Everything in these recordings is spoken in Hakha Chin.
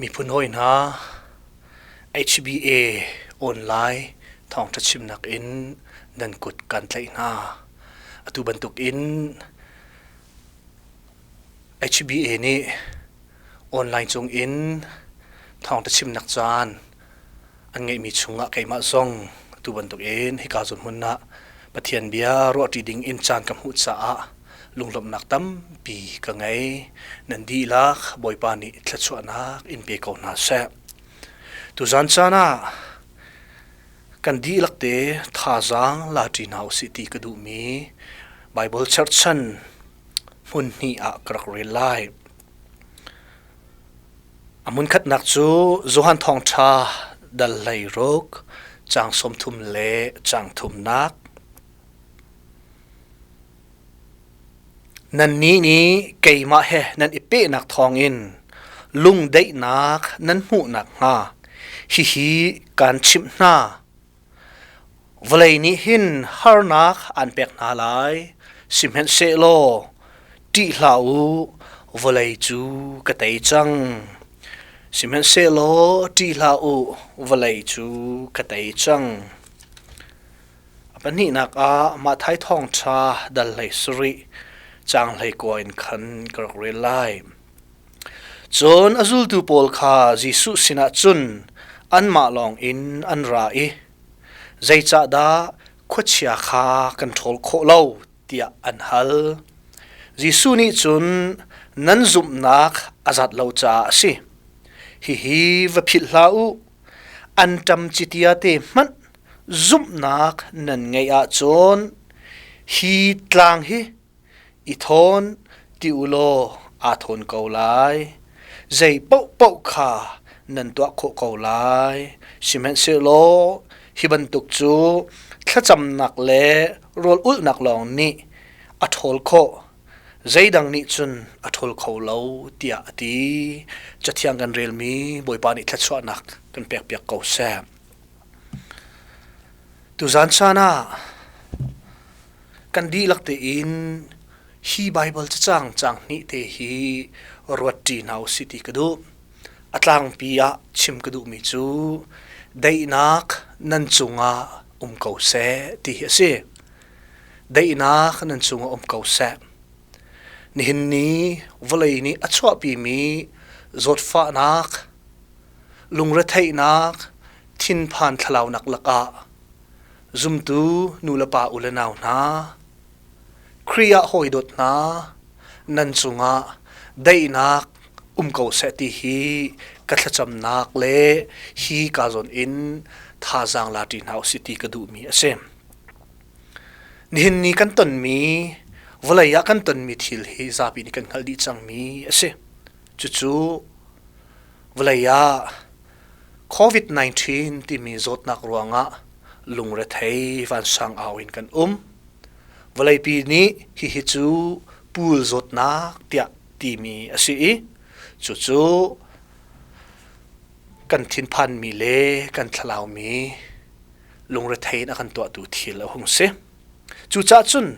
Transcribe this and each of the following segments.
Miphun hawi hna, HBA online thawngṭha chimnak in nan kut kan tlaih hna. Atu bantuk in HBA nih online cung in thawngṭha chimnak caan an ngeihmi chungah keimah zong atu bantukin hika zawn hmun ah Pathian bia ruahṭi ding in caan ka hmuh caah lunglawmhnak tampi ka ngei. Nan dihlak Bawipa nih thluachuahnak in pe ko hna seh. Tuzan caan ah kan dihlak te thazaang laṭi hna usih ti ka duhmi Baibal cherhchan hmun hnih ah ka rak rel lai. A hmunkhatnak cu Johan Thawngṭha dal 16 caang 30 le caang thumnak. Nannih nih keimah he nan i pehnak thawngin lungdaihnak nan hmuh nakhnga hihi kaan chimh hna. Vawlei nih hin harnak aan pek hna lai, sihmanhsehlaw ṭih hlah u, vawlei cu ka tei cang. Sihmanhsehlaw ṭih hlah u, vawlei cu ka tei cang. A pahnihnak ah Matthai Thawngṭha dal 17 caang 19 in khan ka rak rel lai. Cun a zultu pawl kha Jesuh sinah cun anmah lawngin an ra i, “Zeicahdah khuachia kha kan ṭhawl khawh lo?” tiah an hal. Jesuh nih cun, “Nan zumhnak a zat lo caah a si. Hihi va philh hlah u: anṭam citia te hmanh zumhnak nan ngeih ahcun hi tlang hi I thawn ti u law aa thawn ko lai. Zei paohpaoh kha nan tuah khawh ko lai. Sihmanhsehlaw hi bantuk cu thlacamnak le rawl ulhnak lawng nih a ṭhawl khawh. Zeidang nih cun a ṭhawl kho lo, tiah a ti. Cathiang kan relmi Bawipa nih thluachuahnak kan pekpiak ko seh. Tuzan caan ah Kan dihlak tein hi Baibal cacang caang hnih te hi ruatṭi hna usih ti ka duh. A tlangpi ah chim ka duhmi cu daihnak nan cungah um ko seh ti hi a si. Daihnak nan cungah um ko seh. Nihin ni vawlei nih a chuahpimi zawtfahnak, lungretheihnak, thinphan thlalaunak lakah Zumtu nulepa u le nau hna, Khrih ah hawidawt hna, nan cungah daihnak um ko seh ti hi ka thlacamnak le hi ka zawn in thazaang la ṭi hna usih ti ka duhmi a si. Nihin ni kan tonmi, vawlei ah kan tonmi thil hi zapi nih kan hngalh dih cangmi a si. Cucu vawlei ah COVID-19 timi zawtnak ruangah lungrethei vansang au in kan um. Vawleipi nih hihi cu puul zawtnak tiah timi a si i cucu kan thinphanmi le kan thlalaumi lungrethei in a kan tuahtu thil a hung si. Cucaah cun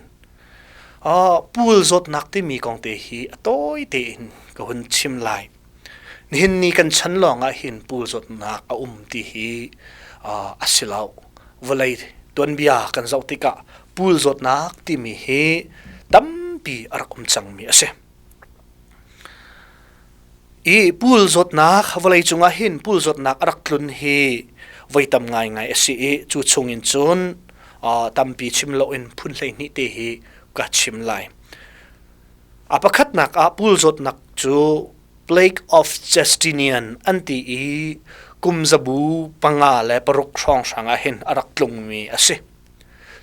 puul zawtnak timi kong te hi a tawi tein ka hun chim lai. Nihin ni kan chan lawngah hin puul zawtnak a um ti hi a si lo. Vawlei tuanbia kan zoh tikah puul zawtnak timi hi tampi a rak um cangmi a si. I puul zawtnak vawlei cungah hin puul zawtnak a rak tlun hi voi tam ngaingai a si i cu chungin cun tampi chim loin phun 12 te hi ka chim lai. A pakhatnak ah puul zawtnak cu Plague of Justinian an ti i kum zabu 5 le 6 hrawnghrang ah hin a rak tlungmi a si.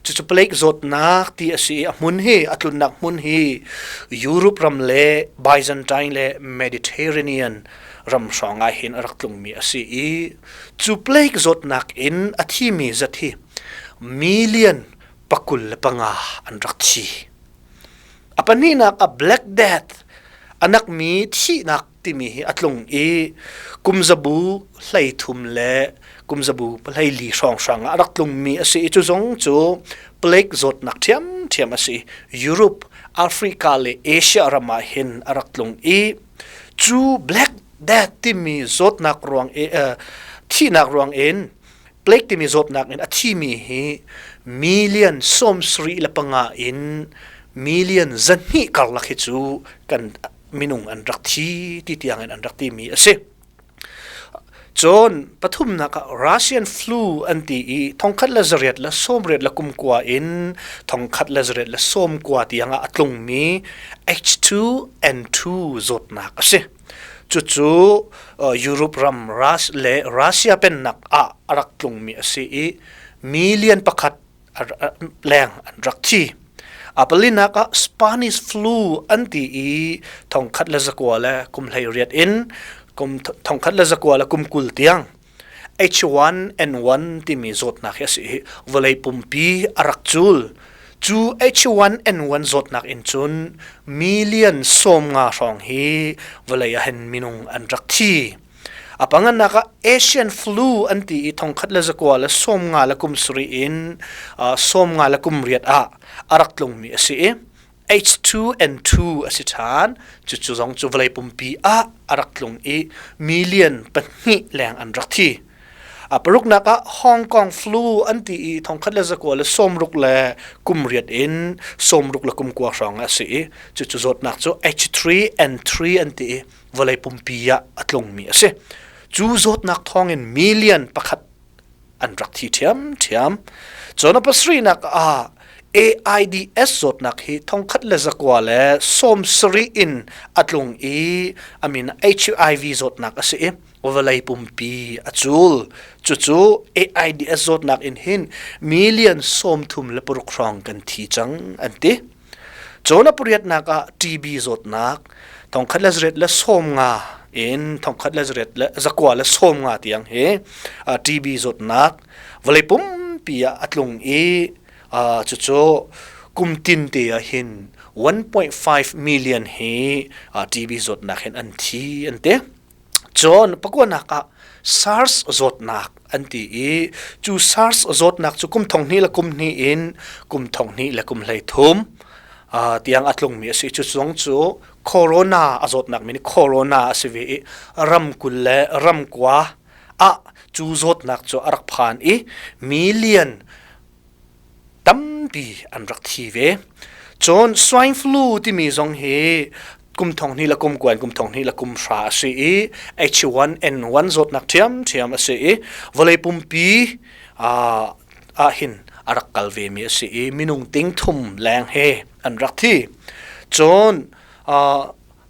Cucu plague zawtnak ti a si i a hmun hi a tlunnak hmun hi Europe ram le Byzantine le Mediterranean ram hrawng ah hin a rak tlungmi a si i cu plague zawtnak in a thimi zat hi million 25 an rak thi. A pahnihnak a Black Death a nakmi thihnak timi hi a tlung i kum zabu 13 le kum zabu 14 hrawnghrang ah a rak tlungmi a si i cu zong cu plague zawtnak ṭhiamṭhiam a si. Europe, Africa le Asia ram ah hin a rak tlung i cu Black Death timi zawtnak ruang i thihnak ruang in plague timi zawtnak in a thimi hi million 75 in million 200 karlak hi cu kan minung an rak thi ti tiang in an rak timi a si. Cun pathumnak ah Russian flu an ti i 1889 in 1890 tiang ah a tlungmi H2N2 zawtnak a si. Cucu Europe ram le Russia pennak ah a rak tlungmi a si i million pakhat leng an rak thi. A palinak ah Spanish flu an ti i 1918 in kum 1920 tiang H1N1 timi zawtnak hi a si i vawlei pumpi a rak cul. Cu H1N1 zawtnak in cun million 50 hrawng hi vawlei ah hin minung an rak thi. A pangannak ah Asian flu an ti i 1957 in 58 ah a rak tlungmi a si i H2N2 a si ṭhan. Cucu zong cu vawlei pumpi ah a rak tlung i million pahnih leng an rak thi. A paruknak ah Hong Kong flu an ti i 1968 in 69 hrawng ah a si i cucu zawtnak cu H3N3 an ti i vawlei pumpi ah a tlungmi a si. Cu zawtnak thawngin million pakhat an rak thi ṭhiamṭhiam. Cun a pasarihnak ah AIDS zawtnak hi 1970 in a tlung i a min HIV zawtnak a si i vawlei pumpi a cul. Cucu AIDS zawtnak in hin million 36 hrawng kan thi cang an ti. Cun a pariatnak ah TB zawtnak 1950 in 1990 tiang hi TB zawtnak vawlei pumpi ah a tlung i cucu kum tin te ah hin 1.5 million hi TB zawtnak hin an thi an ti. Cun pakuanak ah SARS zawtnak an ti i cu SARS zawtnak cu kum thong hnih le kum hnih in kum thong hnih le kum hlei thum tiang a tlungmi a si. Cu zong cu corona a zawtnak min corona a si ve i ram kul le ram kua ah cu zawtnak cu a rak phan i million tampi an rak thi ve. Cun swine flu timi zong hi kum thong hnih le kum kuan kum thong hnih le kum hra a si i H1N1 zawtnak ṭhiamṭhiam a si i vawlei pumpi ah hin a rak kal ve mi a si i minung ting thum leng he an rak thi. Cun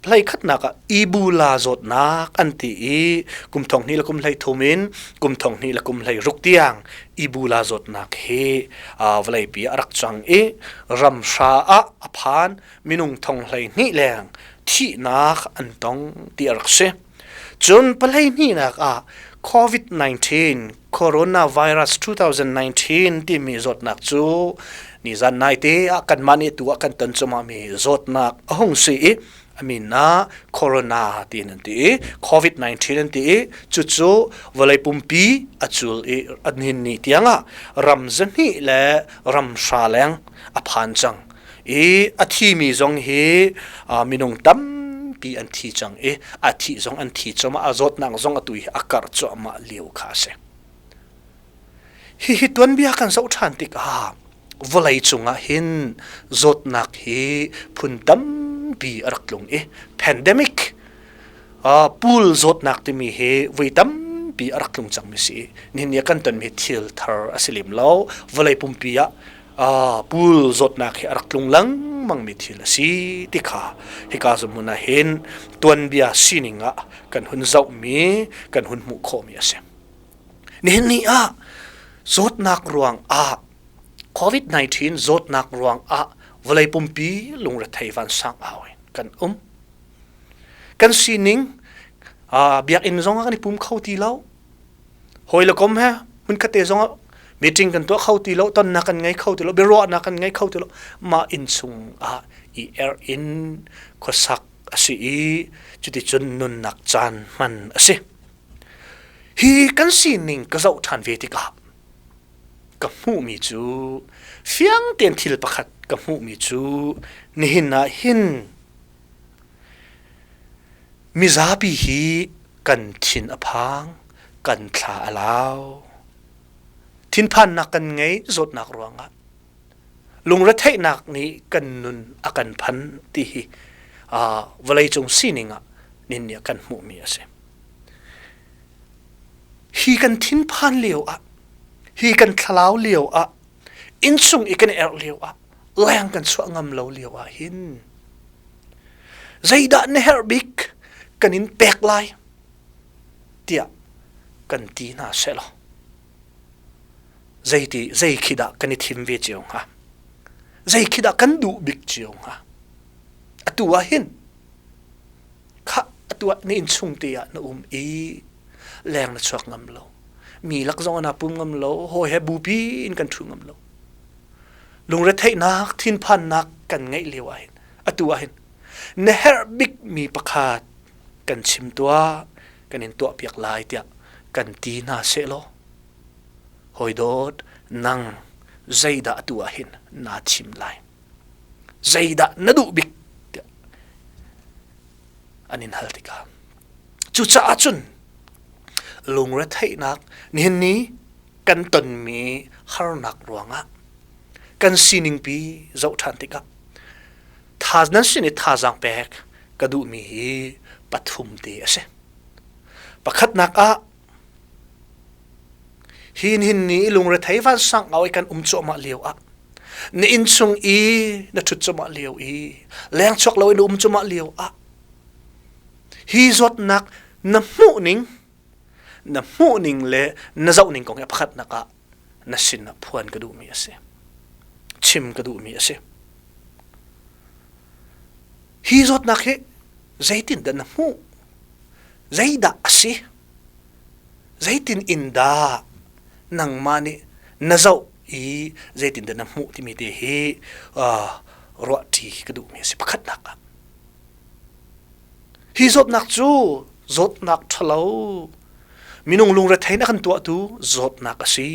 Hleikhatnak ah Ebola zawtnak an ti i kum thong hnih le kum hlei thum in kum thong hnih le kum hlei ruk tiang Ebola zawtnak hi vawleipi a rak cang i ramhra ah a phan minung thong hlei hnih leng thihnak an tong ti a rak si. Cun palei hnihnak ah COVID-19 coronavirus 2019 timi zawtnak cu nizan naite ah kanmah nih tu ah kan ton cuahmahmi zawtnak a hung si i a min ah corona tiin an ti i COVID-19 an ti i cucu vawlei pumpi a cul i an hin ni tiangah ram zahnih le ram hra leng a phan cang i a thimi zong hi minung tampi an thi cang i a thih zong an thi cuahmah a zawtnak zong atu hi a karh cuahmah lio kha a si. Hihi tuanbia kan zoh ṭhan tikah vawlei cungah hin zawtnak hi phun tampi a rak tlung i pandemic pul zawtnak timi hi voi tampi a rak tlung cangmi si. Nihin ni ah kan tonmi thil thar a si lem lo. Vawlei pumpi ah pul zawtnak hi a rak tlung lengmangmi thil a si ti kha hika hmun ah hin tuanbia sining ah kan hun zohmi kan hun hmuh khawhmi a si. Nihin ni ah zawtnak ruang ah COVID-19 zawtnak ruang ah vawlei pumpi lungrethei vansang au in kan um. Kan sining biakinn zong ah kan i pum kho ti lo. Hawi le kom he hmunkhat te zong ah meeting kan tuah kho ti lo, tonnak kan ngei kho ti lo, biaruahnak kan ngei kho ti lo. Mah inn chung ah i er in khuasak a si i cuticun nunnak caan hman a si. Hi kan sining ka zoh ṭhan ve tikah ka hmuhmi cu fiang tein thil pakhat ka hmuhmi cu nihin ah hin mizapi hi Kan thin a phang, kan thla a lau. Thinphannak kan ngei zawtnak ruangah. Lungretheihnak nih kan nun a kan phan ti hi vawleicung sining ah nin nih kan hmuhmi a si. Hi kan thinphan lio ah, hi kan thlalau lio ah, innchung i kan erh lio ah, leng kan chuah ngam lo lio ah hin zeidah na herh bik kan in pek lai tiah kan ti hna selaw zeiti zei khi dah kan i thim ve cio hnga? Zei khi dah kan duh bik cio hnga? Atu ah hin khah atu ah na innchung te ah na um i leng na chuak ngam lo. Mi lak zong na pum ngam lo, hawi he bupi in kan ṭhu ngam lo. Lungretheihnak, thinphannak kan ngeih lio ah hin atu ah hin na herh bik mi pakhat kan chim tuah, kan in tuahpiak lai tiah kan ti hna sehlaw hawi dawt nang zeidah atu ah hin naa thim lai? Zeidah na duh bik tiah an in hal tikah cucaah cun lungretheihnak nihin ni kan tonmi harnak ruangah kan sining pi zoh ṭhan tikah tha nan sin i thazaang pek ka duhmi hi pathum te a si. Pakhatnak ah hi nihin ni lungrethei vansang au i kan um cuahmah lio ah na inn chung i na ṭhut cuahmah lio i leng chuak lo in na um cuahmah lio ah hi zawtnak na hmuhning na hmuhning le na zohning kong hi pakhatnak ah na sin ah phuan ka duhmi a si. Chim ka duhmi a si. Hi zawtnak hi zeitindah na hmuh? Zeidah a si? Zeitin in dah nangmah nih na zoh i zeitindah na hmuh timi te hi ruahṭi ka duhmi a si pakhatnak ah. Hi zawtnak cu zawtnak ṭhalo minung lungrethei in a kan tuahtu zawtnak a si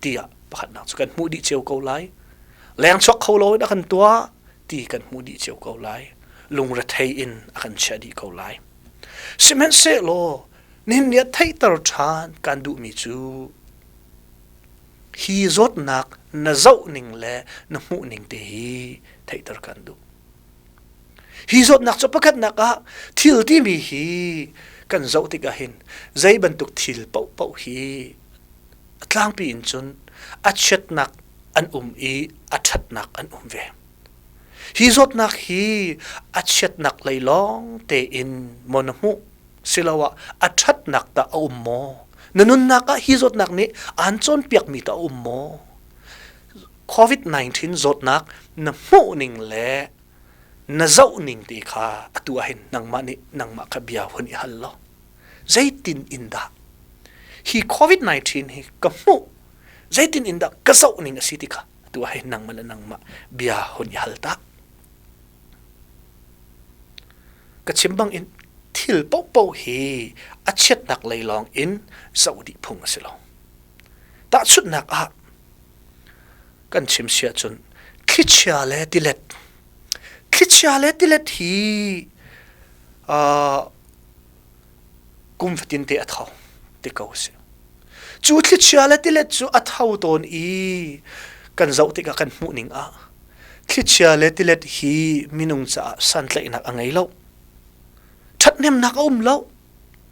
tiah pakhatnak cu kan hmuh dih cio ko lai. Leng chuak kho loin a kan tuah ti kan hmuh dih cio ko lai. Lungrethei in a kan chiah dih ko lai. Sihmanhsehlaw nihin ni ah theihter ṭhan kan duhmi cu hi zawtnak na zohning le na hmuhning te hi theihter kan duh. Hi zawtnak cu pakhatnak ah thil timi hi kan zoh tikah hin zei bantuk thil paohpaoh hi a tlangpi in cun a chiatnak an um i a ṭhatnak an um ve. Hi zawtnak hi a chiatnak lei lawng tein maw na hmuh siloah a ṭhatnak tah a um maw? Na nunnak ah hi zawtnak nih aan cawnpiakmi tah a um maw? COVID-19 zawtnak na hmuhning le na zohning te kha atu ah hin nangmah nih nangmah kha bia hun i hal law zeitin in dah hi COVID-19 hi ka hmuh zeitin in dah ka zohning a si ti kha atu ah hin nangmah le nangmah bia hun i hal ta ka chim bang in thil paohpaoh hi a chiatnak lei lawng in zoh dih phung a si lo tahchunhnak ah kan chim si ahcun thlichia le tilet thlichia le tilet hi kum fatin te a tho ti ko si cu thlichia le tilet cu a tho tawn i kan zoh tikah kan hmuh ning ah thlichia le tilet hi minung caah santlaihnak a ngei lo ṭhathnemnak a um lo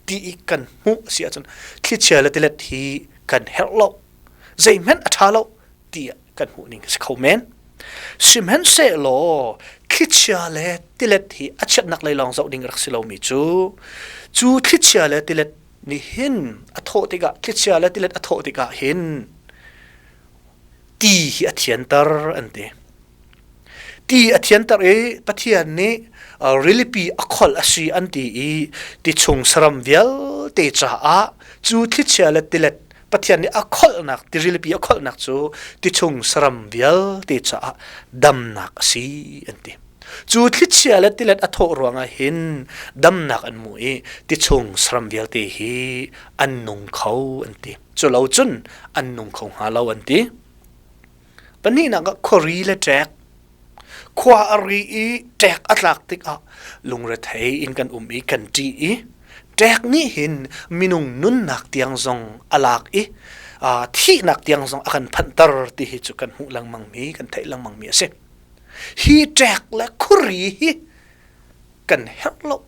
ti i kan hmuh si ahcun thlichia le tilet hi kan herh lo zeihmanh a ṭha lo tiah kan hmuh ning a si kho men. Sihmanhsehlaw thlichia le tilet hi a chiatnak lei lawng zoh ding rak si lomi cu cu thlichia le tilet nih hin a thawh tikah thlichia le tilet a thawh tikah hin ti hi a thianter an ti. Ti a thianter i Pathian nih rilipi a kholh a si an ti i ti chung saram vialte caah cu thlichia le tilet Pathian nih a kholhnak tirilipi a kholhnak cu tichung saram vialte caah damnak a si an ti. Cu thlichia le tilet a thawh ruangah hin damnak an hmu i tichung saram vialte hi an nung kho an ti. Cu lo cun an nung kho hnga lo an ti. Pahnihnak ah khuari le ṭek. Khua a ri i ṭek a tlak tikah lungrethei in kan um i kan ṭih i Ṭek nih hin minung nunnak tiang zong a lak i thihnak tiang zong a kan phanhter ti hi cu kan hmuh lengmang mi kan theih lengmang mi a si. Hi ṭek le khuari hi kan herh lo.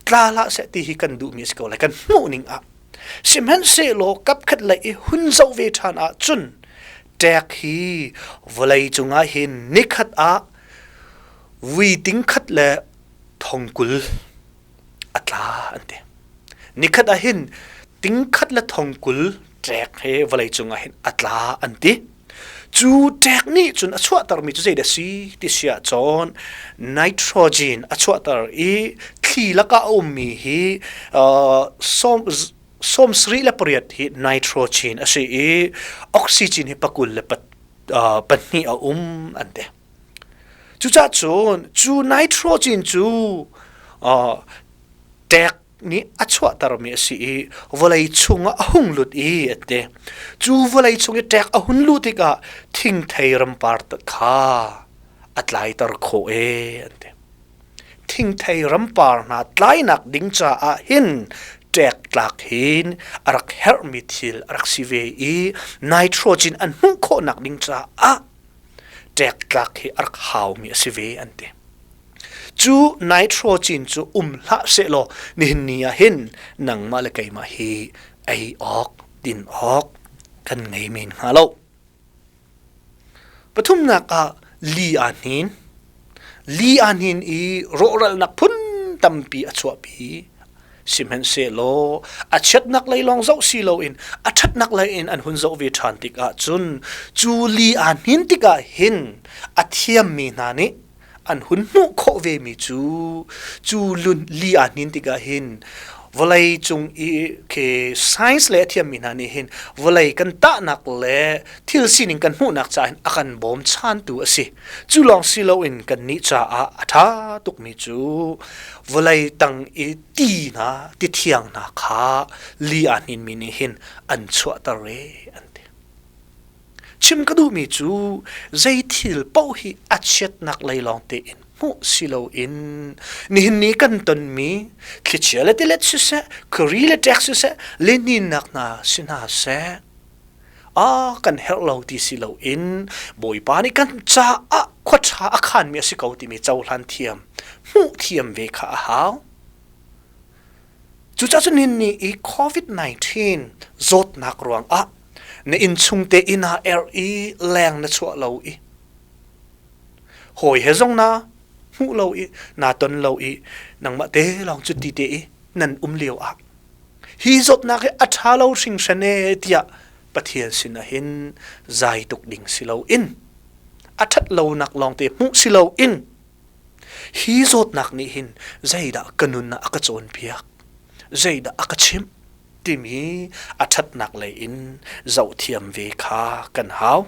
Tla hlah seh ti hi kan duhmi a si ko lai kan hmuh ning ah. Sihmanhsehlaw kapkhat lei i hun zoh ve ṭhan ahcun ṭek hi vawlei cungah hin nikhat ah vui tingkhat le thongkul a tla an ti. Nikhat ah hin tingkhat le thongkul ṭek he vawlei cungah hin a tla an ti. Cu ṭek nih cun a chuahtermi cu zeidah si ti si ahcun nitrogen a chuahter i thli lakah a ummi hi 78 hi nitrogen a si i oxygen hi 22 a um an ti. Cucaah cun cu nitrogen cu ṭek nih a chuahtermi a si i vawlei chungah a hung lut i an ti. Cu vawlei chung i ṭek a hun luh tikah thingthei rampar kha a tlaiter khawh e an ti. Thingthei rampar hna tlainak ding caah hin ṭek tlak hin a rak herhmi thil a rak si ve i nitrogen an hmuh khawhnak ding caah ṭektlak hi a rak haumi a si ve an ti. Cu nitrogen cu um hlah sehlaw nihin ni ah hin nangmah le keimah hi ei awk din awk kan ngei men hnga lo. Pathumnak ah li aa hnin. Li aa hnin i rawhralnak phun tampi a chuahpi. Sihmanhsehlaw a chiatnak lei lawng zoh si loin a ṭhatnak lei in an hun zoh ve ṭhan tikah cun cu li aa hnin tikah hin a thiammi hna nih an hun hmuh khawh vemi cu cu li aa hnin tikah hin vawlei cung i khi science le a thiammi hna nih hin vawlei kan tahnak le thil sining kan hmuhnak caah hin a kan bawmchantu a si. Cu lawng si loin kannih caah a ṭha tukmi cu vawlei tang i ti hna ti thiang hna kha li aa hninmi nih hin an chuahter e an ti. Chim ka duhmi cu zei thil paoh hi a chiatnak lei lawng tein hmuh si loin nihin ni kan tonmi thlichia le tilet siseh, khuari le ṭek siseh, lihninnak hna si hna seh, a kan herh lo ti si loin Bawipa nih kan caah khua ṭha a khanmi a si ko timi cohlan thiam, hmuh thiam ve kha a hau. Cucaah cun nihin ni i COVID-19 zawtnak ruangah na innchung te inn ah erh i leng na chuah lo i hawi he zong na hmuh lo i naa ton lo i nangmah te lawng cu ti te i nan um lio ah Hi zawtnak hi a ṭha lo hringhran ee tiah Pathian sinah hin zai tuk ding si loin a ṭhat lonak lawngte hmuh si loin hi zawtnak nih hin zeidah ka nun ah a ka cawnpiak, zeidah a ka chimh timi a ṭhatnak lei in zohthiam ve kha kan hau.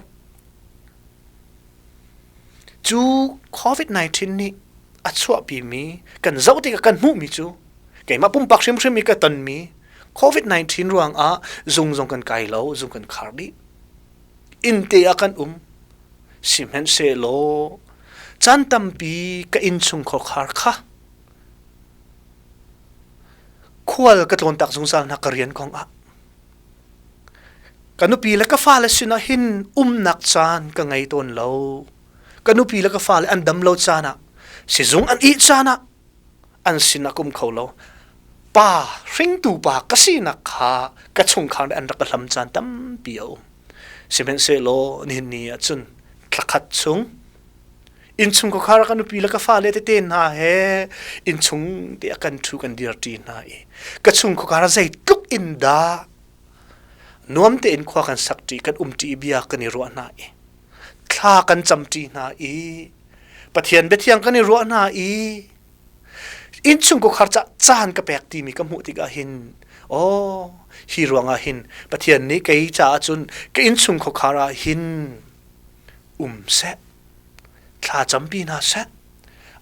Cu COVID-19 nih a chuahpimi kan zoh tikah kan hmuhmi cu keimah pumpak hrimhrim i ka tonmi COVID-19 ruangah zung zong kan kai lo, zung kan khar dih. Inn te ah kan um. Sihmanhsehlaw caan tampi ka innchung khuakhar kha khual ka tlawntak zungzal hna ka rian kong ah. Ka nupi le ka fale sinah hin umnak caan ka ngei tawn lo. Ka nupi le ka fale an dam lo caan ah, sizung an ih caan ah an sinah ka um kho lo. Pa, hringtu pa ka sinak kha ka chungkhar nih an rak ka hlam caan tampi a um. Sihmanhsehlaw nihin ni ah cun thlakhat chung innchung khuakhar ka nupi le ka fale tete hna he innchung te ah kan ṭhu kan dirṭi hna i ka chung khuakhar zeitluk in dah nuam tein khua kan sakṭi kan umṭi i bia kan i ruah hna i thla kan camṭi hna i Pathian biathiang kan i ruah hna i innchung khuakhar ca caan ka pek timi ka hmuh tikah hin aw hi ruangah hin Pathian nih kei caah cun ka innchung khuakhar ah hin um seh thla campi hna seh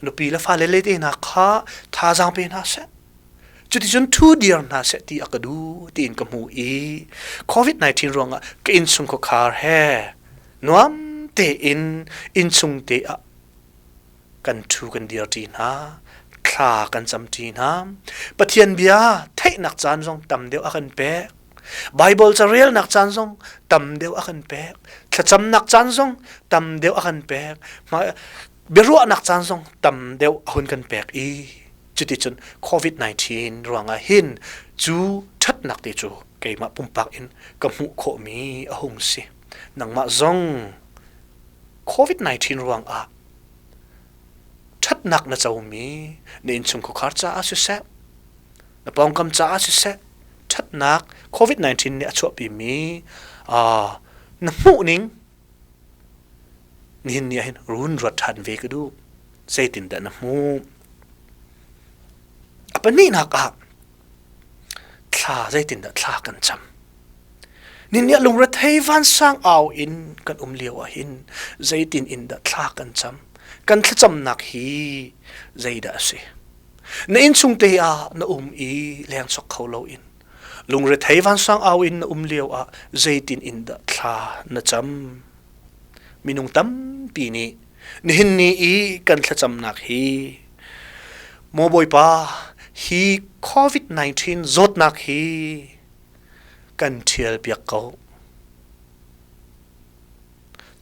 nupi le fale le te hna kha thazaang pe hna seh cuticun thu dir hna seh ti a ka duh tiin ka hmu i COVID-19 ruangah ka innchung khuakhar he nuam tein innchung te ah kan thu kan dir ṭi hna. Thla kan camṭi hna. Pathian bia theihnak caan zong tam deuh a kan pek. Baibal carelnak caan zong tam deuh a kan pek. Thlacamnak caan zong tam deuh a kan pek. Biaruahnak caan zong tam deuh a hun kan pek i cuticun COVID-19 ruangah hin cu ṭhatnak te cu keimah pumpak in ka hmuh khawhmi a hung si. Nangmah zong COVID-19 ruangah ṭhatnak na comi na innchungkhar caah siseh, na pawngkam caah siseh, ṭhatnak COVID-19 nih a chuahpimi na hmuhning nihin ni ah hin run ruat ṭhan ve ka duh. Zeitindah na hmuh? A pahnihnak ah thla zeitindah thla kan cam? Ninih lungrethei vansang au in kan um lio ah hin zeitin in dah thla kan cam? Kan thlacamnak hi zeidah a si? Na innchung te ah na um i leng chok kho loin lungrethei vansang au in na um lio ah zeitin in dah thla na cam? Minung tampi nih nihin ni i kan thlacamnak hi Maw Bawipa hi COVID-19 zawtnak hi kan ṭhial piak ko.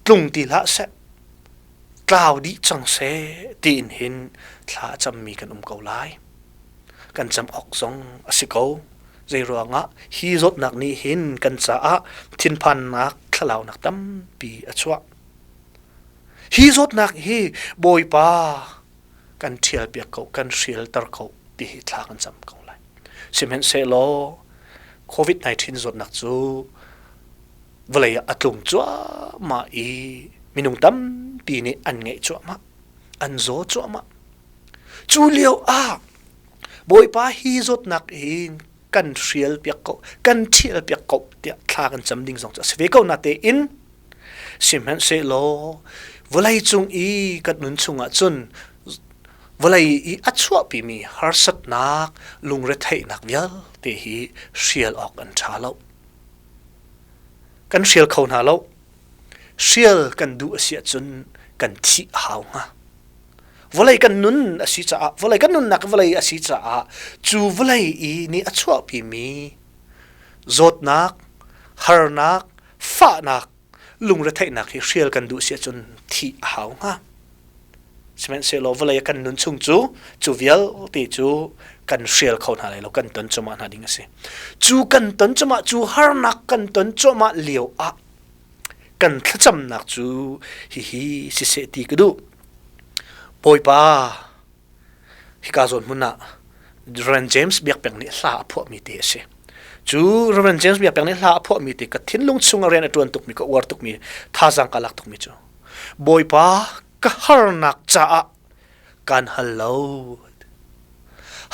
Tlung ti hlah seh, tlau dih cang seh tiin hin thla a cammi kan um ko lai. Kan cam awk zong a si ko. Zeiruangah hi zawtnak nih hin kan caah thinphannak, thlalaunak tampi a chuah. Hi zawtnak hi Bawipa kan ṭhial piak ko, kan hrialter ko ti hi thla kan cam ko lai. Sihmanhsehlaw COVID-19 zawtnak cu vawlei ah a tlung cuahmah i minung tampi nih an ngeih cuahmah, an zaw cuahmah. Cu lio ah Bawipa hi zawtnak hin kan hrial piak ko, kan ṭhial piak ko tiah thla kan cam ding zong cu a si ve ko natein Sihmanhsehlaw vawleicung i kan nun chungah cun vawlei i a chuahpimi harsatnak, lungretheihnak vialte hi hrial awk an ṭha lo. Kan hrial kho hna lo. Hrial kan duh a si ahcun kan thih a hau hnga. Vawlei kan nun a si caah, vawlei kan nunnak vawlei a si caah cu vawlei i nih a chuahpimi zawtnak, harnak, fahnak lungretheihnak hi hrial kan duh si ahcun thih a hau hnga. Sihmanhsehlaw vawlei kan nun chung cu cu vialte cu kan hrial kho hna lai lo kan ton cuahmah hna ding a si. Cu kan ton cuahmah cu harnak kan ton cuahmah lio ah kan thlacamnak cu hihi siseh ti ka duh. Bawipa Hika zawn hmun ah Reverend James Biak Peng nih hla a phuahmi te a si. Cu Reverend James Biak Peng nih hla a phuahmi te ka thinlung chung a rian a ṭuan tukmi, ka uar tukmi, thazaang ka lak tukmi cu Bawipa ka harnak caah kaan hal lo.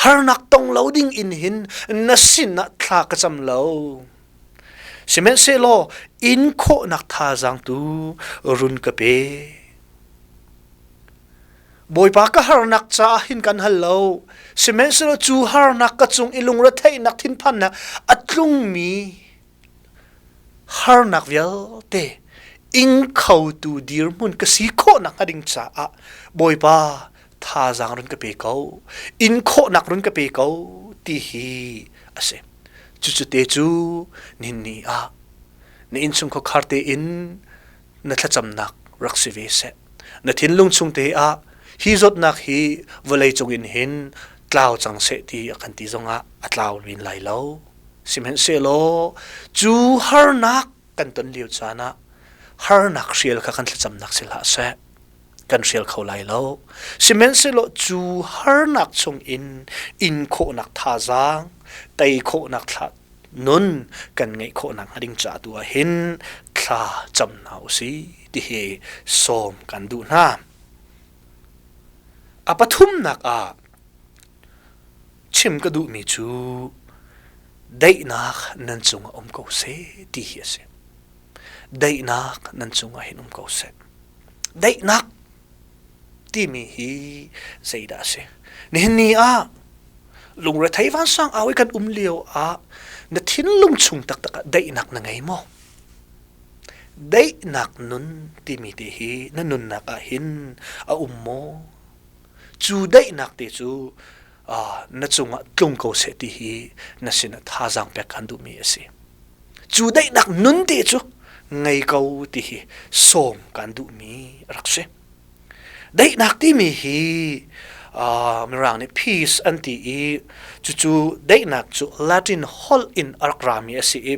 Harnak tong lo ding in hin na sin ah thla ka cam lo. Sihmanhsehlaw in khawhnak thazaang tu run ka pe. Bawipa ka harnak caah hin kan hal lo. Sihmanhsehlaw cu harnak ka cung i lungretheihnak thinphannak a tlungmi harnak vialte ing khotu dirhmun ka si khawhnak hnga ding caah Bawipa thazaang run ka pe ko, in khawhnak run ka pe ko ti hi a si. Cucu te cu nihin ni ah na innchungkhar khar tein na thlacamnak rak si ve seh. Na thinlung chung te ah hi zawtnak hi vawlei cung in hin tlau cang seh ti a kan ti zongah a tlau men lai lo. Sihmanhsehlaw cu harnak kan ton lio caan ah harnak hrial kha kan thlacamnak si hlah seh. Kan hrial kho lai lo. Sihmanhsehlaw cu harnak chung in in khawhnak thazaang, tei khawhnak thla nun kan ngeih khawh nakhnga ding ca tu ah hin thla cam hna usih ti hi sawm kan duh hna. A pathumnak ah chim ka duhmi cu daihnak nan cungah um ko seh ti hi a si. Daihnak nan cungah hin um ko seh. Daihnak timi hi zeidah a si? Nihin ni ah lungrethei vansang au i kan um lio ah na thinlung chung taktak ah daihnak na ngei maw? Daihnak nun timi te hi na nunnak ah hin a um maw? Cu daihnak te cu na cungah tlung ko seh ti hi na sinah thazaang pek kan duhmi a si. Cu daihnak nun te cu ngei ko ti hi sawm kan duhmi a rak si. Daihnak timi hi Mirang nih peace an ti i cucu daihnak cu Latin holh in a rak rami a si i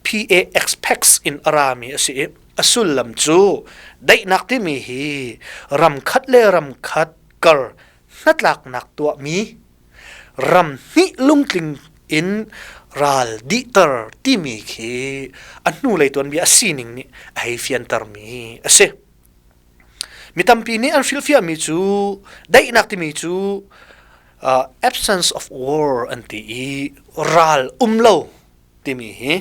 P-A-X pax in a rami a si i a sullam cu daihnak timi hi ram khat le ram khat kar hnatlaknak tuahmi ram hnih lungtling in ral dihter timi khi a hnulei tuanbia a sining nih a hei fiantermi a si. Mi tampi nih an hrilhfiahmi cu daihnak timi cu absence of war an ti i ral um lo timi hi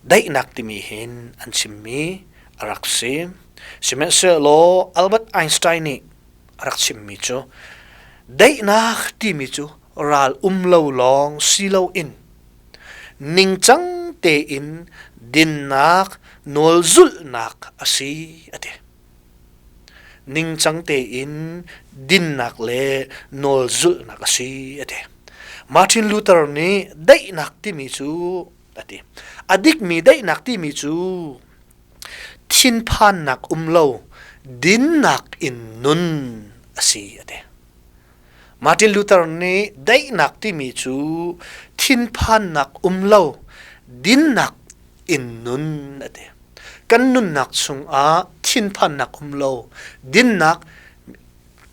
daihnak timi hin an chimmi a rak si. Sihmanhsehlaw Albert Einstein nih a rak chimmi cu daihnak timi cu ral um lo lawng si loin ningcang tein dinnak nawlzulhnak a si a ti. Ningcang tein dinnak le nawlzulhnak a si a ti. Martin Luther nih daihnak timi cu a ti. A dikmi daihnak timi cu thinphannak um lo dinnak in nun a si a ti. Martin Luther nih daihnak timi cu thinphannak um lo dinnak in nun a ti. Kan nunnak chungah thinphannak um lo dinnak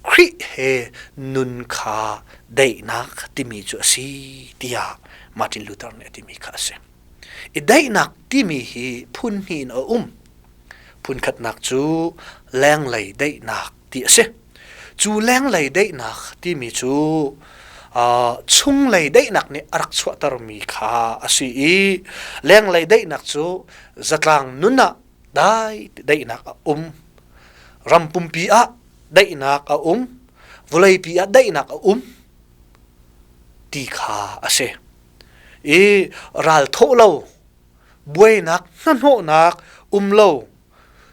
Khrih he nun kha daihnak timi cu a si tiah Martin Luther nih a timi kha a si. I daihnak timi hi phun hnih in a um. Phun khatnak cu lenglei daihnak ti a si. Cu lenglei daihnak timi cu chunglei daihnak nih a rak chuahtermi kha a si i lenglei daihnak cu zatlang nun ah dai daihnak a um. Ram pumpi ah daihnak a um. Vawleipi ah daihnak a um ti kha a si. I ral thawh lo, buainak hnahnawhnak um lo,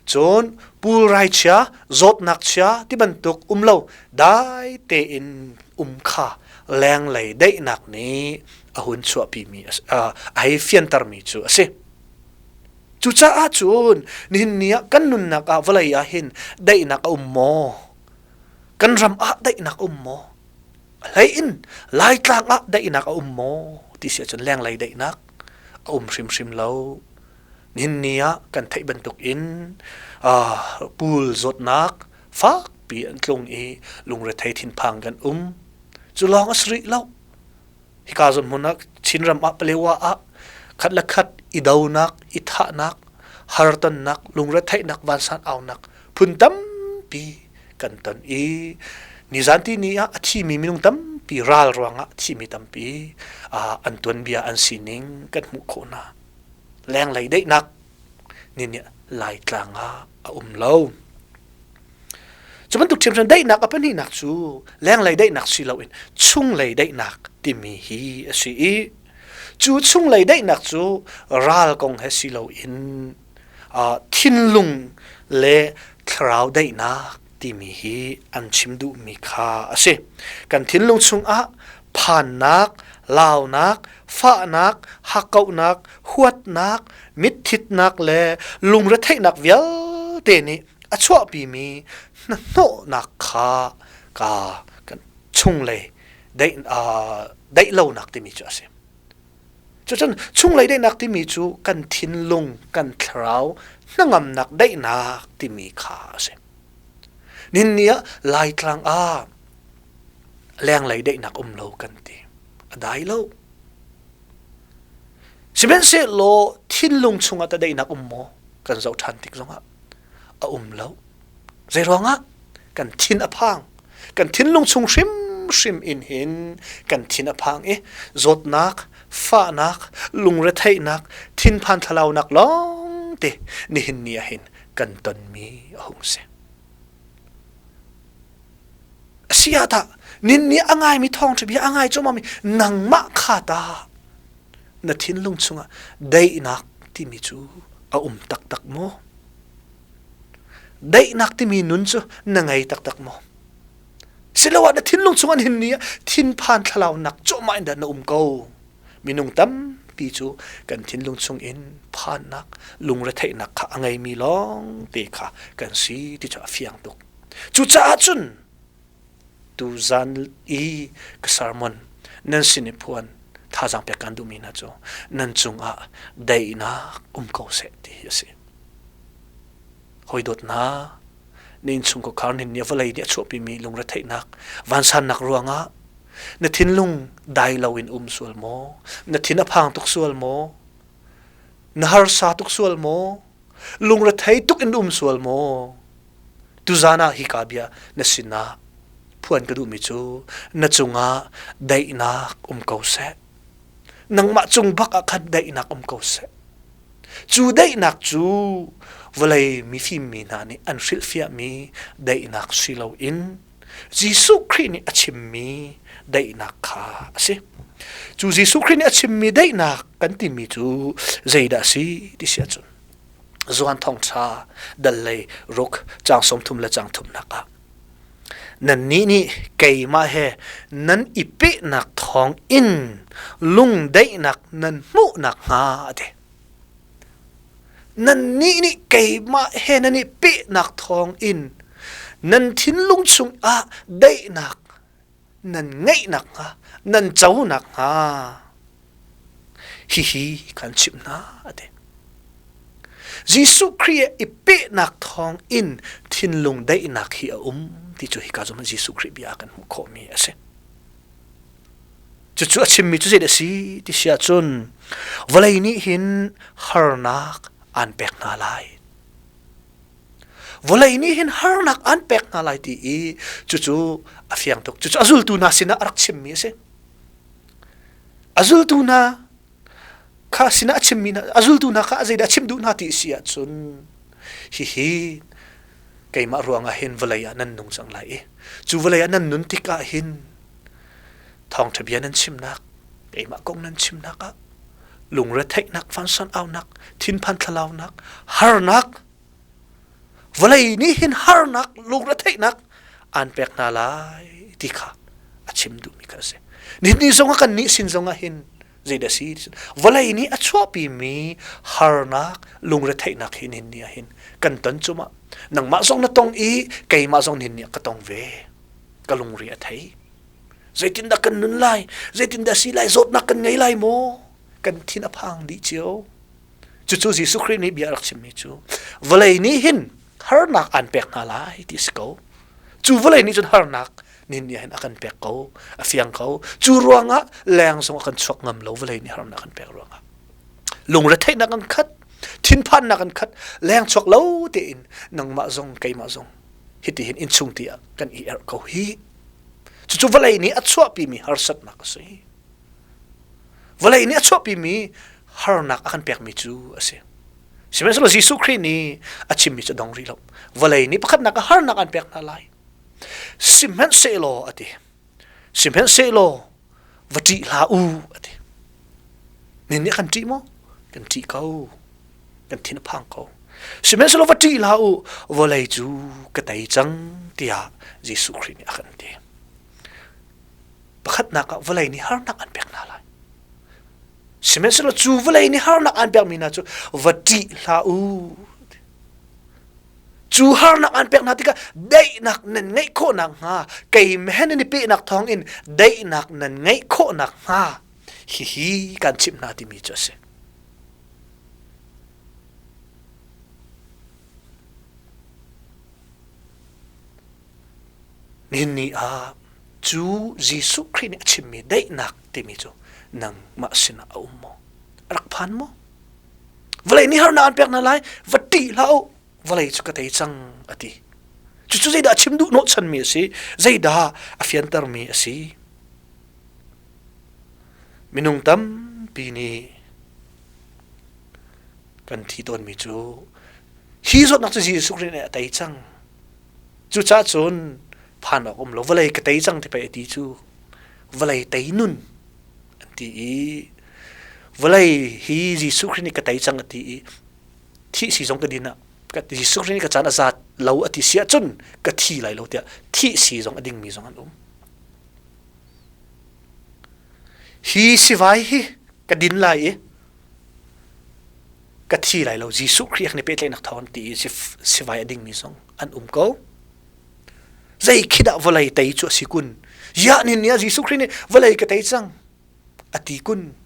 cun pulrai chia, zawtnak chia ti bantuk um lo, dai tein um kha lenglei daihnak nih a hun chuahpimi a hei fiantermi cu a si. Cucaah cun nihin ni ah kan nunnak ah vawlei ah hin daihnak a um maw? Kan ram ah daihnak a um maw? A hlei in Laitlang ah daihnak a um maw ti si ahcun lenglei daihnak a um hrimhrim lo. Nihin ni ah kan theih bantuk in puul zawtnak fakpi an tlung i lungrethei thinphang kan um. Cu lawng a si rih lo. Hika zawn hmun ah Chinram ah Palewa ah khat le khat i donak, i thahnak, hartonnak, lungretheihnak, vansan aunak phun tampi kan ton i nizan ti ni ah a thimi minung tampi ral ruangah thimi tampi an tuanbia an sining kan hmuh khawh hna. Lenglei daihnak ni nih Laitlang ah a um lo. Cu bantuk ṭhiamṭhiam daihnak a pahnihnak cu lenglei daihnak si loin chunglei daihnak timi hi a si i cu chunglei daihnak cu ral kong he si loin thinlung le thlarau daihnak timi hi an chim duhmi kha a si. Kan thinlung chungah phannak, launak, fahnak, hakkauhnak, huatnak, mitthitnak le lungretheihnak vialte nih a chuahpimi hnahnawhnak kha ka kan chunglei daih daih lonak timi cu a si. Cucun chunglei daihnak timi cu kan thinlung, kan thlarau hnangamnak daihnak timi kha a si. Nihin ni ah Laitlang ah lenglei daihnak um lo kan ti. A dai lo. Sihmanhsehlaw thinlung chungah ta daihnak um maw? Kan zoh ṭhan tik zongah a um lo. Zeiruangah? Kan thin a phang. Kan thinlung chung hrimhrim in hin kan thin a phang i zawtnak, fahnak, lungretheihnak, thinphan thlalaunak lawng te nihin ni ah hin kan tonmi a hung si. A si ah tah nin nih a ngaimi thawngṭha bia a ngai cuahmahmi nangmah kha tah na thinlung chungah daihnak timi cu a um taktak maw? Daihnak timi nun cu na ngei taktak maw? Siloah na thinlung chung an hin ni ah thinphan thlalaunak cuahmah in dah na um ko. Minung tampi cu kan thinlung chung in phannak, lungretheihnak kha a ngeimi lawng te kha kan si ti cu a fiang tuk. Cucaah cun tuzan i ka sermon nan sin i phuan thazaang pek kan duhmi hna cu nan cungah daihnak um ko seh ti hi a si. Hawi dawt hna, na innchungkhar nih nih vawlei nih a chuahpimi lungretheihnak, vansannak ruangah na thinlung dai loin um sual maw? Na thin a phang tuk sual maw? Na harsa tuk sual maw? Lungrethei tuk in um sual maw? Tuzan ah hika bia na sinah phuan ka duhmi cu na cungah daihnak um ko seh. Nangmah cung bak ah khan daihnak um ko seh. Cu daihnak cu vawlei mifim mi hna nih an hrilhfiahmi daihnak si loin Jesuh Khrih nih a chimmi daihnak kha a si. Cu Jesuh Khrih nih a chimmi daihnak kan timi cu zeidah a si ti si ahcun Johan Thawngṭha dal lei ruk caang 30 le caang thumnak ah nannih nih keimah he nan i pehnak thawng in lungdaihnak nan hmuh nakhnga a ti. Nannih nih keimah he nan i pehnak thawng in nan thinlung chungah daihnak nan ngeih nakhnga, nan co nakhnga hihi kan chimh hna a ti. Jesuh Khrih i pehnak thawng in thinlung daihnak hi a um ti cu hika zong Jesuh Khrih bia kan hmuh khawhmi a si. Cucu a chimmi cu zeidah a si ti si ahcun vawlei nih hin harnak aan pek hna lai. Vawlei nih hin harnak aan pek hna lai ti i cucu a fiang tuk. Cucu a zultu hna sinah a rak chimmi a si. A zultu hna kha sinah a chimmi hna a zultu hna kha zeidah a chim duh hna ti si ahcun hihi keimah ruangah hin vawlei ah nan nung cang lai i cu vawlei ah nan nun tikah hin thawngṭha bia nan chimnak keimah kong nan chimnak ah lungretheihnak vansan aunak thinphan thlalaunak harnak vawlei nih hin harnak lungretheihnak aan pek hna lai ti kha a chim duhmi kha a si. Nihin zong ah kan nih sin zong ah hin zeidah si vawlei nih a chuahpimi harnak lungretheihnak hi nihin ni ah hin kan ton cumah nangmah zong na tong i keimah zong nihin ni ah ka tong ve ka lungri a thei zeitindah kan nun lai zeitindah si lai zawtnak kan ngei lai maw kan thin a phang dih cio Cucu Jesuh Khrih nih bia a rak chimmi cu vawlei nih hin harnak aan pek hna lai ti a si ko. Cu vawlei nih cun harnak nin nih hin a kan pek ko, a fiang ko. Cu ruangah leng zong a kan chuak ngam lo vawlei nih harnak kan pek ruangah. Lungretheihnak an khat, thinphannak an khat, leng chuak lo tein nangmah zong keimah zong hiti hin innchung ti ah kan i erh ko hi. Cucu vawlei nih a chuahpimi harsatnak a si. Vawlei nih a chuahpimi harnak a kan pekmi cu a si. Sihmanhsehlaw Jesuh Khrih nih a chimmi cu a dong rih lo. Vawlei nih pakhatnak ah harnak an pek hna lai. Sihmanhsehlaw a ti. Sihmanhsehlaw va ṭih hlah u a ti. Nin nih kan ṭih maw? Kan ṭih ko. Kan thin a phang ko. Sihmanhsehlaw va ṭih hlah u, vawlei cu ka tei cang tiah Jesuh Khrih nih a kan ti. Pakhatnak ah vawlei nih harnak an pek hna lai. Sihmanhsehlaw cu vawlei nih harnak an pekmi hna cu va ṭih hlah u. Cu harnak an pek hna tikah daihnak nan ngeih khawh nakhnga keimah he nan i pehnak thawngin daihnak nan ngeih khawh nakhnga hihi kan chimh hna timi cu a si. Nihin ni ah cu Jesuh Khrih nih a chimmi daihnak timi cu nangmah sinah a um maw? A rak phan maw? Vawlei nih harnak an pek hna lai, va ṭih hlah u, vawlei cu ka tei cang a ti. Cucu zeidah a chim duh hnawhchanmi a si? Zeidah a fiantermi a si? Minung tampi nih kan thi tawnmi cu hi zawtnak cu Jesuh Khrih nih a tei cang. Cucaah cun phan awk um lo vawlei ka tei cang ti pei a ti cu vawlei tei nun an ti i vawlei hi Jesuh Khrih nih ka tei cang a ti i thih si zong ka din ah. Ka Jesuh Khrih nih ka caan a zat lo a ti si ahcun ka thi lai lo tiah thih si zong a dingmi zong an um. Hi sivai hi ka din lai i ka thi lai lo Jesuh Khrih kan i pehtlaihnak thawng ti i sivai a dingmi zong an um ko. Zei khi dah vawlei tei cu a si kun? Ya nin ni ah Jesuh Khrih nih vawlei ka tei cang a ti kun.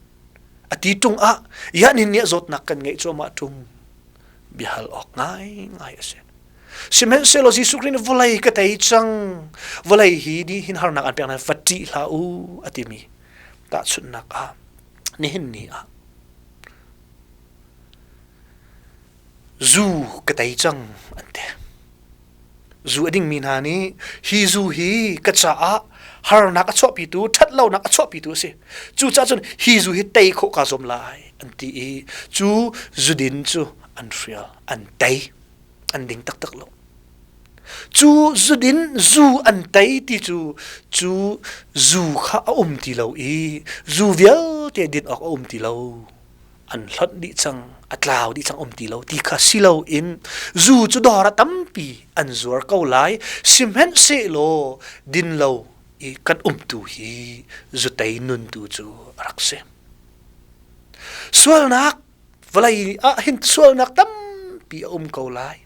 A ti ṭung ah ya nin ni ah zawtnak kan ngeih cuahmah ṭung. Biahal awk ngaingai a si. Sihmanhsehlaw Jesuh Khrih nih vawlei ka tei cang. Vawlei hi nih hin harnak an pek nain va ṭih hlah u a timi tahchunhnak ah nihin ni ah zu ka tei cang an ti. Zu a dingmi hna nih hi zu hi ka caah harnak a chuahpitu, ṭhatlonak a chuahpitu a si. Cucaah cun hi zu hi tei khawh kaa zuam lai an ti i cu zudin cu an hrial, an tei, an ding taktak lo. Cu zudin zu an tei ti cu cu zu kha a um ti lo i zu vialte din awk a um ti lo. An hlonh dih cang, a tlau dih cang um ti lo ti kha si loin zu cu dawr ah tampi an zuar ko lai. Sihmanhsehlaw din lo i kan umtu hi zutei nun tu cu a rak si. Sualnak vawlei ah hin sualnak tampi a um ko lai.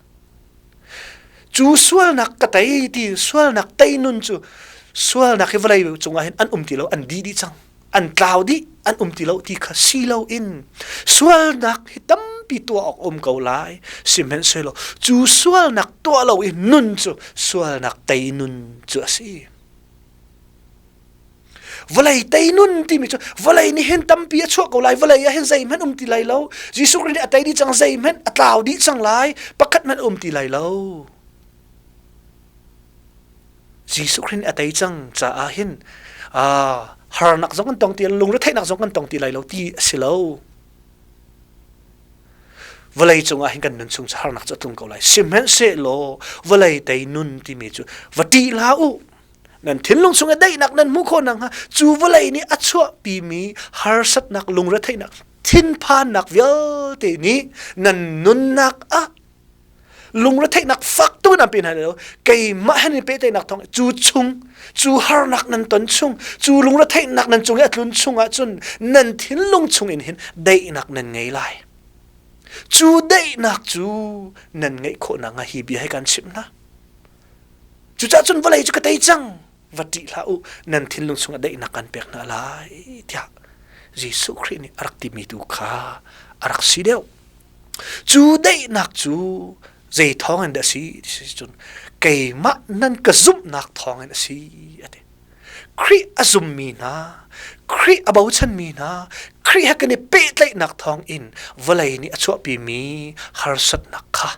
Cu sualnak ka tei ti sualnak tei nun cu sualnak hi vawlei cungah hin an um ti lo an dih dih cang. An tlau dih an um ti lo ti kha si loin sualnak hi tampi tuah awk um ko lai. Sihmanhsehlaw cu sualnak tuah lo i nun cu sualnak tei nun cu a si. Vawlei tei nun timi cu vawlei nih hin tampi a chuah ko lai vawlei ah hin zeihmanh um ti lai lo Jesuh Khrih nih a tei dih cang zeihmanh a tlau dih cang lai pakhat hmanh um ti lai lo Jesuh Khrih nih a tei cang caah hin harnak zong kan tong ti lungretheihnak zong kan tong ti lai lo ti a si lo. Vawlei cungah hin kan nun chung cu harnak cu a tlung ko lai. Sihmanhsehlaw vawlei tei nun timi cu va ṭih hlah u. Nan thinlung chung i daihnak nan hmuh khawh nakhnga cu vawlei nih a chuahpimi harsatnak, lungretheihnak, thinphannak vialte nih nan nunnak ah lungretheihnak fak tuk in an pe hna lo keimah he nan pehtlaihnak thawng cu chung cu harnak nan ton chung cu lungretheihnak nan cung i a tlun chung ahcun nan thinlung chung in hin daihnak nan ngei lai cu daihnak cu nan ngeih khawh nakhnga hi bia hi kan chimh hna cucaah cun vawlei cu ka tei cang va ṭih hlah u nan thinlung chungah daihnak kan pek hna lai tiah Jesuh Khrih nih a rak timi tu kha a rak si deuh cu daihnak cu zei thawng in dah a si ti cun keimah nan ka zumhnak thawng in a si a ti Khrih a zummi hna Khrih a bochanmi hna Khrih he kan i pehtlaihnak thawng in vawlei nih a chuahpimi harsatnak kha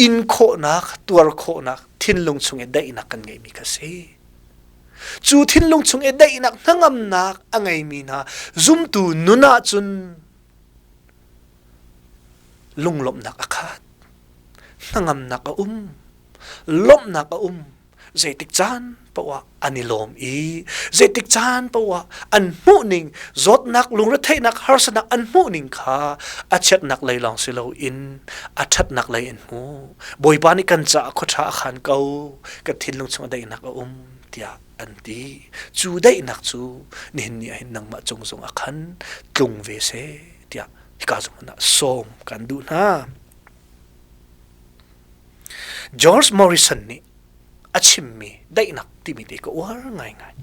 in khawhnak tuar khawhnak thinlung chung i daihnak kan ngeihmi kha si. Cu thinlung chung i daihnak hnangamnak a ngeimi hna zumtu nun ahcun lunglawmhnak a khat, hnangamnak a um, lawmhnak a um. Zeitik caan poah an i lawm i zeitik caan poah an hmuhning zawtnak lungretheihnak harsatnak an hmuhning kha a chiatnak lei lawng si loin a ṭhatnak lei in hmu Bawipa nih kan caah khuaṭha a khan ko kan thinlung chungah daihnak a um tiah an ti cu daihnak cu nihin ni ah hin nangmah cung zong ah khan tlung ve seh tiah hika zong ah sawm kan duh hna George Morrison nih a chimmi daihnak timi te ka uar ngaingai.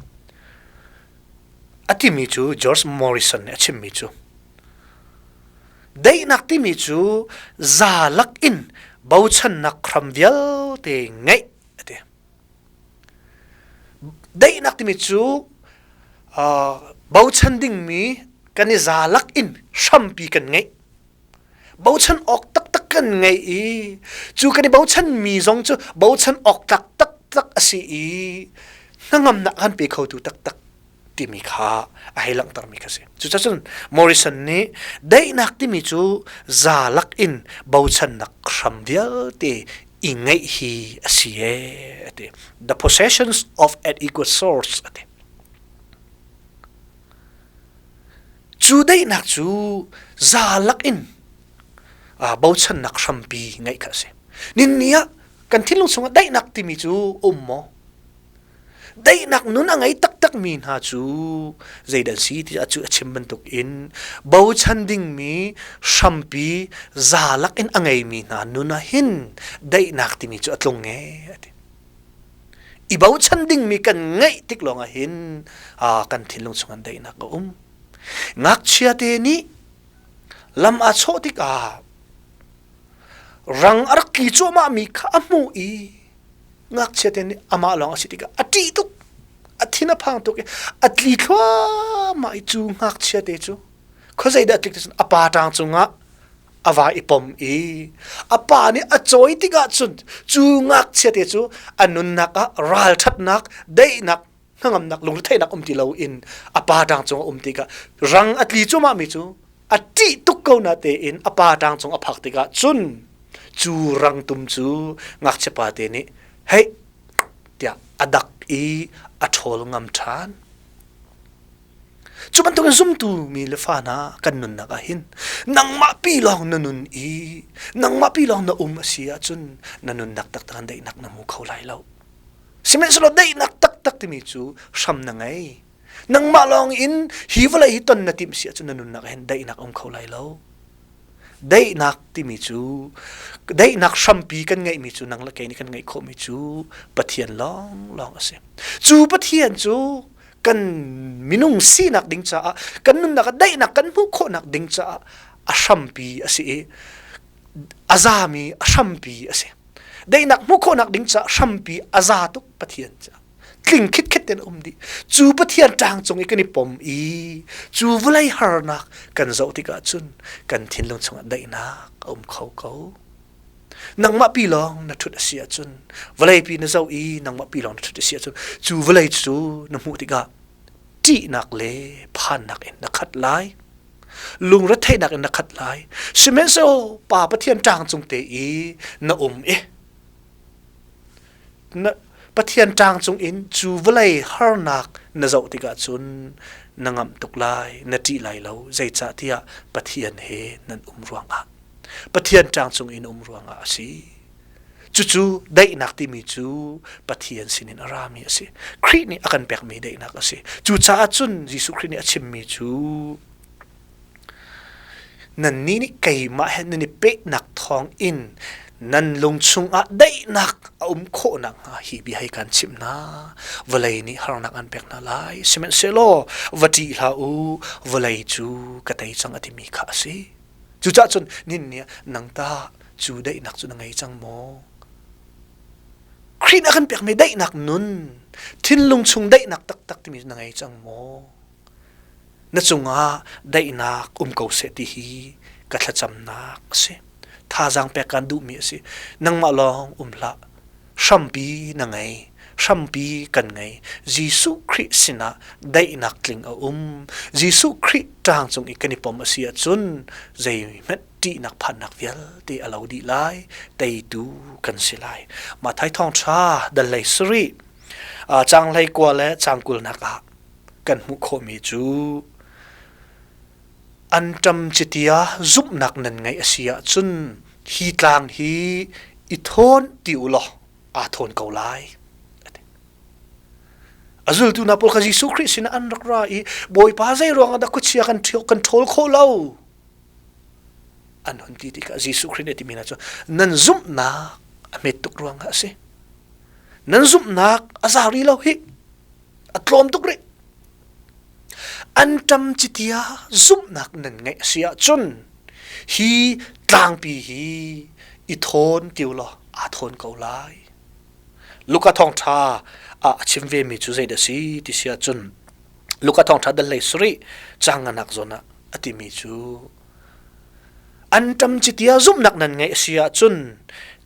A timi cu George Morrison nih a chimmi cu daihnak timi cu zalak in bochannak hram vialte ngeih a ti. Daihnak timi cu bochan dingmi kan i zalak in hrampi kan ngeih. Bochan awk taktak kan ngei i cu kan i bochanmi zong cu bochan awk tlak taktak a si i hnangamnak kan pe khotu taktak timi kha a hei langhtermi kha si. Cucacun Morrison nih daihnak timi cu zalak in bochannak hram vialte i ngeih hi a si ee a ti. The possessions of an equal source a ti. Cu daihnak cu zalak in bochannak hrampi ngeih kha a si. Ninni ah kan thinlung chungah daihnak timi cu um maw? Daihnak nun a ngei taktakmi hna cu zeidah an si ti cu a chim bantuk in bochan dingmi hrampi zalak in a ngeimi hna nun ah hin daihnak timi cu a tlung e a ti. I bochan dingmi kan ngeih tik lawngah hin kan thinlung chungah daihnak a um. Ngakchia te nih lam aa chawh tikah rang a rak tli cuahmahmi kha a hmuh i ngakchia te nih amah lawng a si tikah a ṭih tuk a thin a phang tuk i a tli thluahmah i cu ngakchia te cu khuazei dah a tlik ti cun a pa ṭang cungah a va i pom i a pa nih a cawi tikah cun cu ngakchia te cu a nunnak ah ralṭhatnak daihnak hnangamnak lungretheihnak um ti loin a pa ṭang cung a um tikah rang a tli cuahmah mi cu a ṭih tuk ko na tein a pa ṭang cung a phak tikah cun cu rangtum cu ngakchia pa te nih hei tiah a dak i a ṭhawl ngam ṭhan. Cu bantukin zumtu mi le fa hna kan nunnak ah hin nangmah pi lawng na nun i nangmah pi lawng na um a si ahcun na nunnak taktak in daihnak na hmu kho lai lo. Sihmanhsehlaw daihnak taktak timi cu hram na ngei. Nangmah lawng in hi vawlei hi ton na timh si ahcun na nunnak ah hin daihnak a um kho lai lo. Daihnak timi cu daihnak hrampi kan ngeihmi cu nang le kei nih kan ngeih khawhmi cu Pathian lawnglawng a si. Cu Pathian cu kan minung sinak ding caah kan nunnak ah daihnak kan hmuh khawhnak ding caah a hrampi a si i a zami a hrampi a si. Daihnak hmuh khawhnak ding caah hrampi a za tuk Pathian caah. Tling khitkhet ten um dih. Cu Pathian ṭang cung i kan i pom i cu vawlei harnak kan zoh tikah cun kan thinlung chungah daihnak a um kho ko. Nangmah pi lawng na ṭhut a si ahcun vawlei pi na zoh i nangmah pi lawng na ṭhut a si ahcun cu vawlei cu na hmuh tikah ṭihnak le phannak in na khat lai. Lungretheihnak in na khat lai. Sihmanhsehlaw Pa Pathian ṭang cung te i na um i Na Pathian ṭang cungin cu vawlei harnak na zoh tikah cun na ngamh tuk lai, na ṭih lai lo, zeicahtiah Pathian he nan um ruangah. Pathian ṭang cungin um ruangah a si. Cucu daihnak timi cu Pathian sinin a rami a si. Khrih nih a kan pekmi daihnak a si. Cucaah cun Jesuh Khrih nih a chimmi cu Nannih nih keimah he nan i pehnak thawngin nan lung chungah daihnak a um khawh nakhnga hi bia hi kaan chimh hna. Vawlei nih harnak an pek hna lai. Sihmanhsehlaw va ṭih hlah u, vawlei cu ka tei cang a timi kha a si. Cucaah cun nihin ni ah nang tah cu daihnak cu na ngei cang maw? Khrih nih a kan pekmi daihnak nun, thinlung chung daihnak taktak timi cu na ngei cang maw? Na cungah daihnak um ko seh ti hi ka thlacamnak a si. Thazaang pek kaan duhmi a si. Nangmah lawng um hlah. Hrampi na ngei. Hrampi kan ngei. Jesuh Khrih sinah daihnak tling a um. Jesuh Khrih ṭang cung i kan i pom a si ahcun zeihmanh ṭihnak phannak vialte a lo dih lai. Teitu kan si lai. Matthai thawngṭha dal hlei sarih caang hlei kua le caang kulnak ah kan hmuh khawhmi cu anṭam citia zumhnak nan ngeih a si ahcun hi tlang hi i thawn ti u law aa thawn ko lai. A zultu hna pawl kha Jesuh Khrih sinah an rak ra i Bawipa zei ruangah dah khuachia kan kan ṭhawl khawh lo? An hun ti tikah Jesuh Khrih nih a timi hna cu nan zumhnak a hmet tuk ruangah a si. Nan zumhnak a za rih lo hih. A tlawm tuk rih. Anṭam citia zumhnak nan ngeih a si ahcun hi tlangpi hi i thawn ti u law aa thawn ko lai. Luka thawngṭha ah a chim vemi cu zeidah a si ti si ahcun Luka thawngṭha dal hlei sarih caang nganak zawn ah a timi cu anṭam citia zumhnak nan ngeih a si ahcun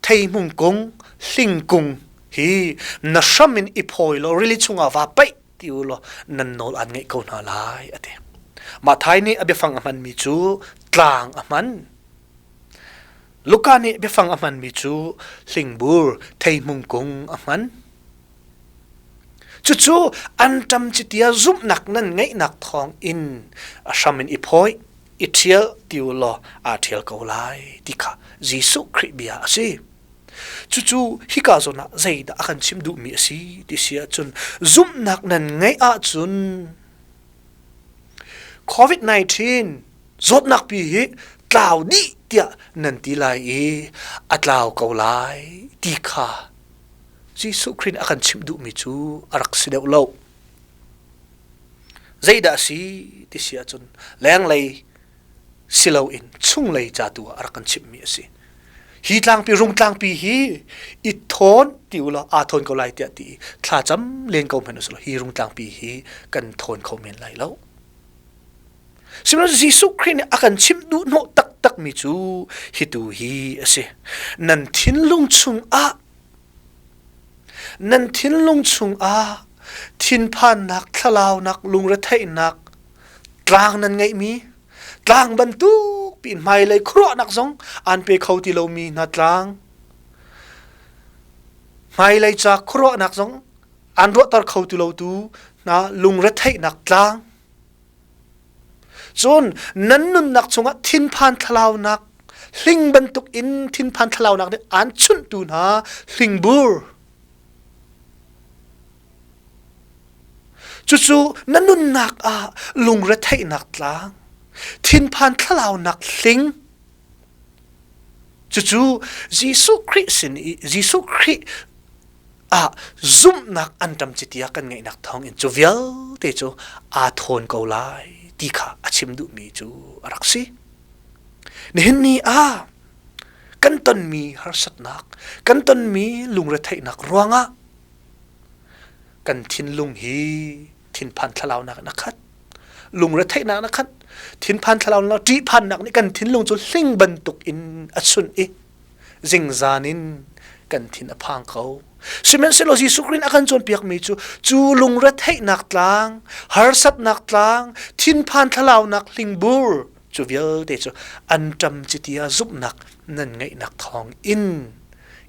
theihmung kung, hling kung hi na hram in i phawi law rili chungah vaa paih ti u law nan nawl aan ngeih ko hna lai a ti. Matthai nih a biafang a hmanmi cu tlang a hman. Luka nih biafang a hmanmi cu hlingbur theihmung kung a hman. Cucu anṭam citia zumhnak nan ngeihnak thawng in a hram in i phawi, i ṭhial ti u law aa ṭhial ko lai ti kha Jesuh Khrih bia a si. Cucu hika zawn ah zeidah a kan chim duhmi a si ti si ahcun zumhnak nan ngeih ahcun COVID-19 zawtnak pi hi tlau dih tiah nan ti lai i a tlau ko lai ti kha Jesuh Khrih nih a kan chimh duhmi cu a rak si deuh lo. Zeidah a si ti si ahcun lenglei si loin chunglei ca tu ah a rak kan chimhmi a si. Hi tlangpi rungtlangpi hi i thawn ti u law aa thawn ko lai tiah ti i thlacam len ko hmanh usih law hi rungtlangpi hi kan thawn kho men lai lo. Sihmanhsehlaw Jesuh Khrih nih a kan chimh duh hnawh taktakmi cu hi tu hi a si. Nan thinlung chungah nan thinlung chungah thinphannak, thlalaunak, lungretheihnak tlang nan ngeihmi tlang bantuk piin hmailei khuaruahnak zong aan pe kho ti lomi hna tlang hmailei ca khuaruahnak zong aan ruahter kho ti lotu hna lungretheihnak tlang Cun nan nunnak chungah thinphan thlalaunak hling bantuk in thinphan thlalaunak nih aan chunhtu hna hlingbur. Cucu na nunnak ah lungretheihnak tlang, thinphan thlalaunak hling, cucu Jesuh Khrih sin i Jesuh Khrih ah zumhnak an ṭam chiti ah kan ngeihnak thawng in cu vialte cu aa thawn ko lai ti kha a chim duhmi cu a rak si. Nihin ni ah kan tonmi harsatnak, kan tonmi lungretheihnak ruangah kan thinlung hi thinphan thlalaunak in a khat. Lungretheihnak in a khat. Thinphan thlalaunak, ṭihphannak nih kan thinlung cu hling bantuk in a chunh i zingzan in kan thin a phang ko. Sihmanhsehlaw Jesuh Khrih a kan cawnpiakmi cu cu lungretheihnak tlang, harsatnak tlang, thinphan thlalaunak hlingbur cu vialte cu an ṭam chiti ah zumhnak nan ngeihnak thawng in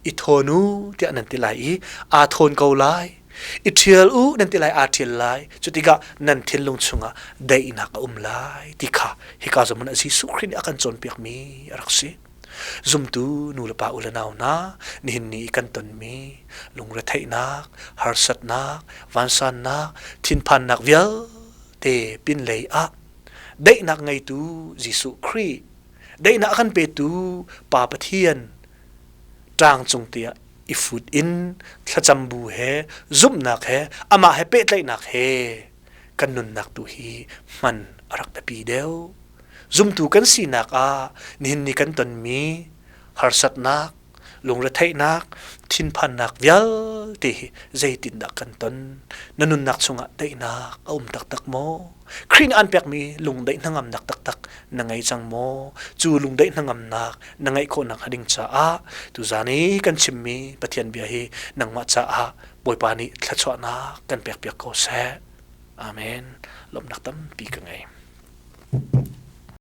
i thawn u tiah nan ti lai i aa thawn ko lai. I ṭhial u nan ti lai aa ṭhial lai. Cu tikah nan thinlung chungah daihnak a um lai ti kha hika zawn ah Jesuh Khrih nih a kan cawnpiakmi a rak si. Zumtu nulepa u le nau hna, nihin ni i kan tonmi lungretheihnak, harsatnak, vansannak, thinphannak vialte pinlei ah daihnak ngeitu Jesuh Khrih, daihnak a kan petu Pa Pathian ṭaang cung tiah i fut in thlacam bu he zumhnak he amah he pehtlaihnak he kan nunnak tu hi hman a rak biapi deuh. Zumtu kan sinak ah nihin ni kan tonmi harsatnak, lungretheihnak, thinphannak vialte hi zeitindah kan ton? Na nunnak chungah daihnak a um taktak maw? Khrih nih aan pekmi lungdaih hnangamnak taktak na ngei cang maw? Cu lungdaih hnangamnak na ngeih khawh nakhnga ding caah tuzaan i kan chimmi Pathian bia hi nangmah caah Bawipa nih thluachuahnak kan pekpiak ko seh. Amen. Lawmhnak tampi ka ngei.